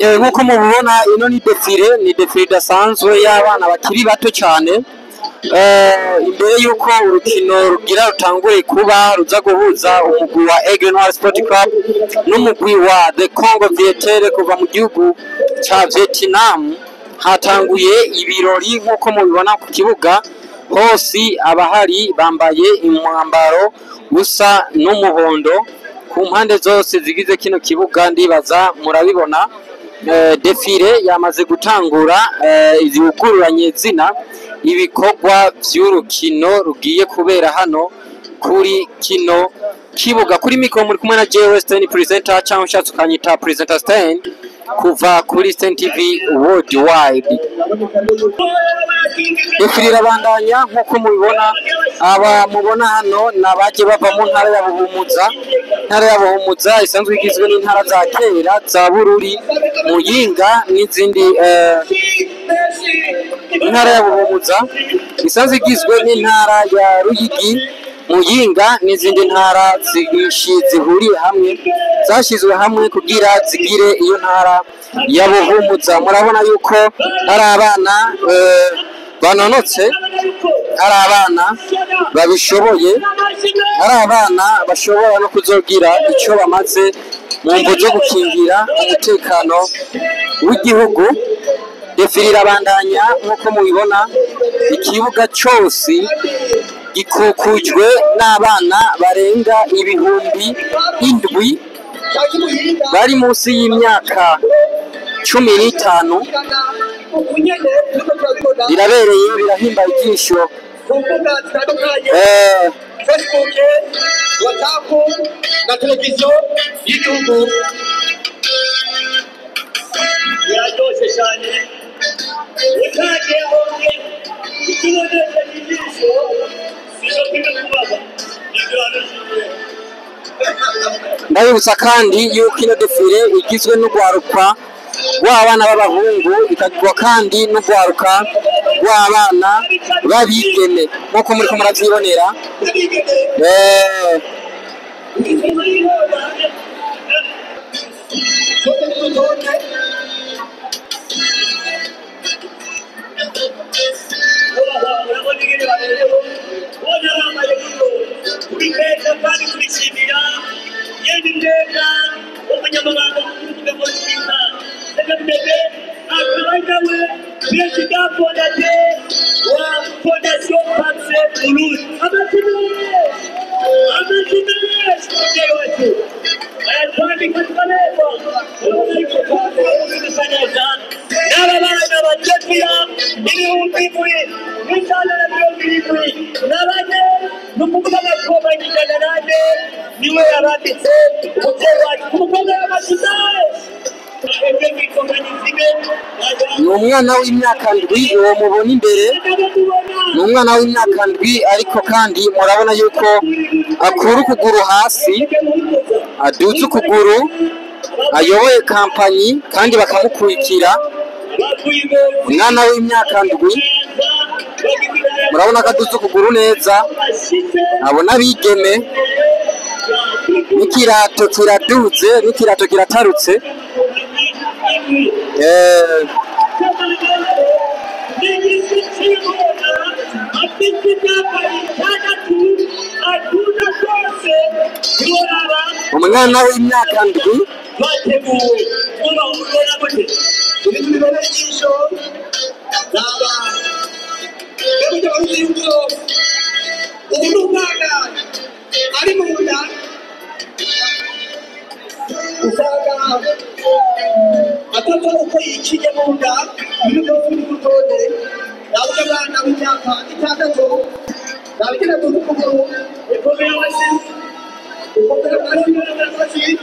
Nk'uko mubibona, ino ni défilé, ni défilé idasanzwe y'abana bakiri bato cyane. Imbere y'uko urukino rugira rutangure kuba, ruza guhuza umugwi wa Aigle Noir Sport Club n'umugwi wa The Congo Viettel kuva mu gihugu ca Vietnam, hatanguye ibirori. Nk'uko mubibona, ku kibuga hose abahari bambaye umwambaro usa n'umuhondo ku mpande zose zigize kino kibuga. Ndibaza murabibona. Défilé yamaze gutangura, yugururanye zina ibikorwa vy'urukino rugiye kubera hano kuri kino kibuga. Kuri mikoro muri kumwe na Jewe Western presenter, cyangwa ushatse ukanyita presenter Stan, kuva kuri Stan TV Worldwide. Défilé irabandanya. Nk'uko mubibona, aba mubona hano ni abaje bava mu ntara ya Buhumuza. Intara ya Buhumuza isanzwe igizwe n'intara za kera za Bururi, Muyinga n'izindi. Intara ya Buhumuza isanzwe igizwe n'intara ya Ruyigi, Muyinga n'izindi ntara nyinshi zihuriye hamwe, zashyizwe hamwe kugira zigire iyo ntara ya Buhumuza. Murabona yuko ari abana banonotse, ari abana babishoboye, ari abana bashobora no kuzogira icyo bamaze mu mvo zo gukingira umutekano w'igihugu. Défilé irabandanya. Nk'uko mubibona, ikibuga cyose gikukujwe n'abana barenga 7000 bari munsi y'imyaka 15. Birabereye, birahimbaye ijisho. Ku mbuga zitandukanye, Facebook, WhatsApp na televiziyo y'igihugu. Biraryoshye cyane utagiye homwe ikibonesha ijisho sizo kimwe kubaza ibyo wabishimiye. Ndabibutsa kandi yuko ino défilé igizwe n'urwaruka rw'abana b'abahungu, ikagirwa kandi n'urwaruka rw'abana b'abigeme, nk'uko muriko muravyibonera. Twese n'urutonde. Urabona ingene baberewe, ubona bambaye gutyo. Turi keza kandi turishimira yenda iteka umunyamabanga mukuru w'ingabo z'Imana CNDD, akaba ari nawe perezida fondateur wa Fondation Pax Burundi. Amashyi menshi, amashyi menshi, umubyeyi wacu ayatwandika tukareba. Urabona yuko kandi bisa neza n'aba bana badefira 7574, ni ukuvuga amakompanyi 104 niwe yabanditse. Umubyeyi wacu, umukobwa w'amashyi menshi. Ni umwana w'imyaka 7 uwo mubona imbere, ni umwana w'imyaka 7, ariko kandi murabona yuko akura ukuguru hasi, aduza ukuguru, ayoboye kampanyi kandi bakamukurikira. Umwana w'imyaka 7, murabona ko aduza ukuguru neza. Abona abigeme n'ikirato kiraduze, n'ikirato kiratarutse. Afite imyaka 6 aduza rwose, ntiworaba. Umwana w'imyaka 7. Bateguwe uba ubona gute? Ibintu bibereye ijisho naba burya baruzi yuko ubu ni umwana ari mu nda, usanga atava uko yiciye mu nda. Ibintu byose biri ku rutonde. Nabuze abana b'imyaka 6 nabigira tuzi ukuguru. Ikomeye amashyi. Ukomera amashyi, amashyi.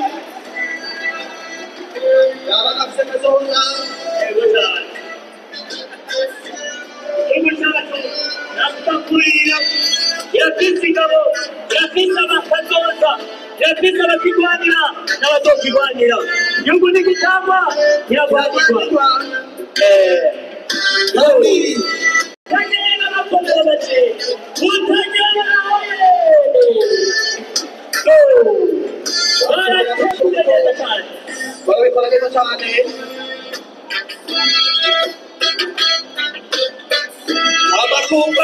Yaba afite kazoza. Yego cyane. Igihugu cyacu nakubakurira, kirafise ingabo, kirafise abakazoza, kirafise abakirwanira n'abazokirwanira. Igihugu ntigitangwa, kiragwanirwa. Kandi Kagera bakomera bake utagera barateguye neza cyane. Barabikora neza cyane. Abakumva.